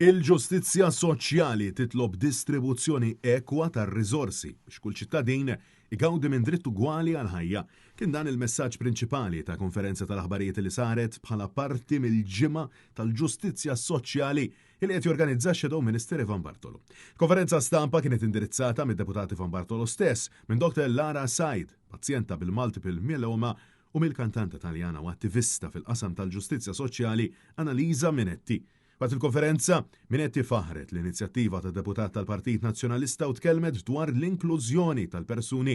Il-ġustizzja soċjali titlob distribuzzjoni ekwa tar-riżorsi biex kull ċittadin igawdi minn dritt ugwali għall-ħajja. Kien dan il-messaġġ prinċipali ta' konferenza tal-aħbarijiet li saret bħala parti mill-Ġimgħa tal-Ġustizzja Soċjali li qed jorganizza x-Shadow Minister Ivan Bartolo. Konferenza stampa kienet indirizzata mid-Deputat Ivan Bartolo stess, minn Dr. Lara Said, pazjenta bil-multiple myeloma u mill-kantanta Taljana u attivista fil-qasam tal-ġustizzja soċjali Annalisa Minetti. Waqt il-konferenza, Minetti faħħret l-inizjattiva tad-deputat tal-Partit Nazzjonalista u tkellmet dwar l-inklużjoni tal-persuni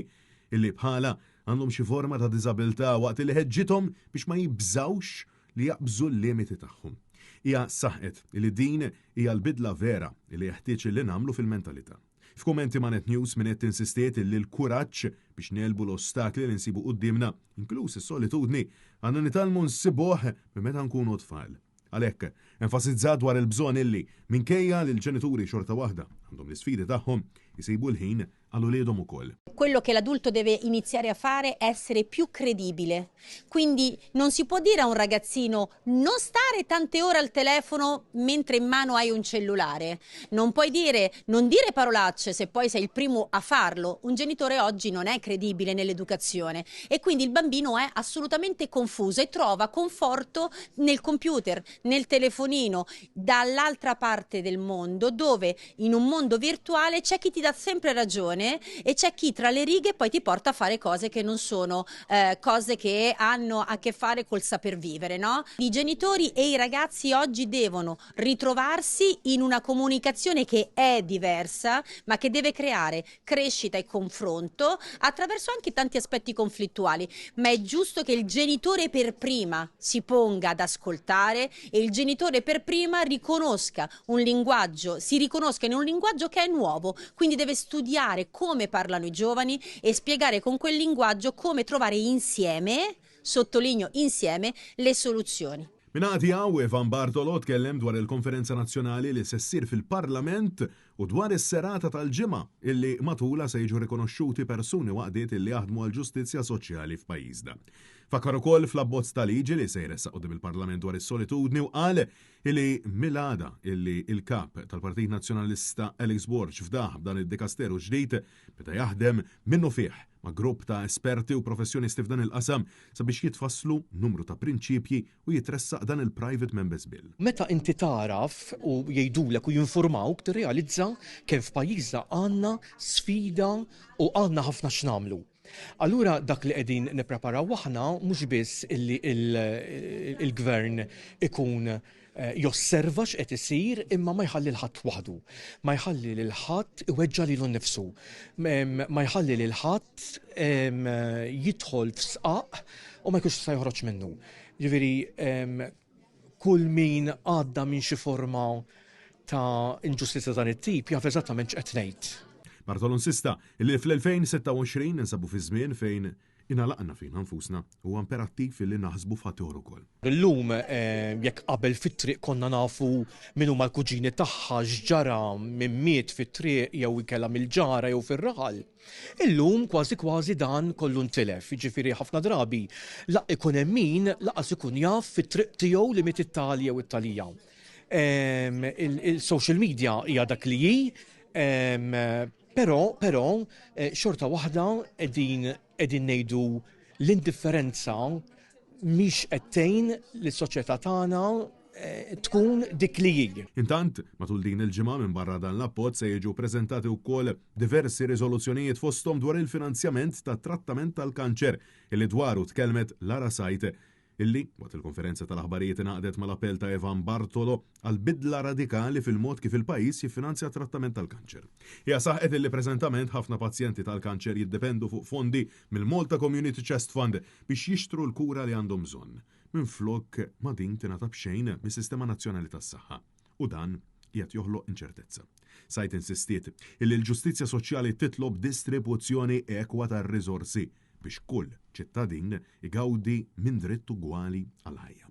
illi bħalha għandhom xi forma ta' diżabilità waqt illi ħeġġithom biex ma jibżgħux li jaqbżu l-limiti tagħhom. Hija saħqet illi din hija l-bidla vera illi jeħtieġ illi nagħmlu fil-mentalità. F'kummenti ma' Net News, Minetti insistiet illi l-kuraġġ biex negħlbu l-ostakli li nsibu quddiemna, inkluż is-solitudni, għandna nitgħallmu nsibuh minn meta nkunu tfal. Għalhekk, enfasizzat dwar il-bżonn illi, minkejja li l-ġenituri xorta waħda għandhom l-isfidi tagħhom, isibu l-ħin għal uliedhom ukoll. Quello che l'adulto deve iniziare a fare è essere più credibile. Quindi non si può dire a un ragazzino non stare tante ore al telefono mentre in mano hai un cellulare. Non puoi dire non dire parolacce se poi sei il primo a farlo. Un genitore oggi non è credibile nell'educazione e quindi il bambino è assolutamente confuso e trova conforto nel computer, nel telefonino, dall'altra parte del mondo dove in un mondo virtuale c'è chi ti dà sempre ragione e c'è chi tra le righe poi ti porta a fare cose che non sono eh, cose che hanno a che fare col saper vivere, no? I genitori e i ragazzi oggi devono ritrovarsi in una comunicazione che è diversa, ma che deve creare crescita e confronto attraverso anche tanti aspetti conflittuali, ma è giusto che il genitore per prima si ponga ad ascoltare e il genitore per prima riconosca un linguaggio, si riconosca in un linguaggio che è nuovo, quindi deve studiare come parlano i giovani e spiegare con quel linguaggio come trovare insieme, sottolineo insieme, le soluzioni. Min-naħa tiegħu, Ivan Bartolo tkellem dwar il-konferenza nazzjonali li se ssir fil-Parlament u dwar is-serata tal-Ġimgħa illi matulha se jiġu rikonoxxuti persuni u għaqdiet illi jaħdmu għall-ġustizzja soċjali f'pajjiżna. Fakkar ukoll fl-abbozz ta' liġi li se jressaq quddiem il-Parlament dwar is-solitudni u qal illi mill-għada illi l-Kap tal-Partit Nazzjonalista Alex Borg fdah b'dan id-dikasteru ġdid beda jaħdem minnufih ma' grupp ta' esperti u professjonisti f'dan il-qasam sabiex jitfasslu numru ta' prinċipji u jitressaq dan il-Private Members Bill. Meta inti tagħraf u jgħidulek u jinfurmawk tirrealizza kemm f'pajjiżna għandna sfida u għandna ħafna x'nagħmlu. Allura dak li qegħdin nippreparaw aħna mhux biss illi l-Gvern ikun josserva x'qed isir imma ma jħalli 'l ħadd waħdu. Ma jħalli lil ħadd iweġġa' lilu nnifsu. Ma jħalli lil ħadd jidħol f'sqaq u ma jkunx jista' joħroġ minnu. Ġifieri kull min għadda minn xi forma ta' inġustizzja dan it-tip jaf eżattament x'qed ngħid. Bartolo insista li fl-2026 ninsabu fi żmien fejn Ingħalaqna fina nfusna, huwa imperattiv illi naħsbu f'ħaddieħor ukoll. Illum jekk qabel fit-triq konna nafu min huma l-kuġini tagħha, x'ġara, min miet fit-triq jew inkella mill-ġara jew fir-raħal, illum kważi kważi dan kollu ntilef. Jiġifieri ħafna drabi laqq ikun hemm min laqas ikun jaf fit-triq tiegħu li miet it-tali jew it-talija. Il-social media hija dak li hi, Però, però, xorta waħda qegħdin qegħdin ngħidu l-indifferenza mhix qed tgħin lis-soċjetà tagħna tkun dik li hi. Intant, matul din il-ġimgħa minbarra dan l-abbozz se jiġu ppreżentati wkoll diversi riżoluzzjonijiet fosthom dwar il-finanzjament tat-trattament tal-kanċer illi dwaru tkellmet Lara Said Illi, waqt il-konferenza tal-aħbarijiet ingħaqdet mal-appell ta' Evan Bartolo għal bidla radikali fil-mod kif il-pajjiż jiffinanzja t-trattament tal-kanċer. Hija saħqet illi preżentament ħafna pazjenti tal-kanċer jiddependu fuq fondi mill-Malta Community Chest Fund biex jixtru l-kura li għandhom bżonn, minflok ma din tingħata b'xejn mis-sistema nazzjonali tas-saħħa. U dan qiegħed joħloq inċertezza. Said insistiet illi l-ġustizzja soċjali titlob distribuzzjoni ekwa tar-riżorsi biex kull ċittadin igawdi minn dritt ugwali għall-ħajja.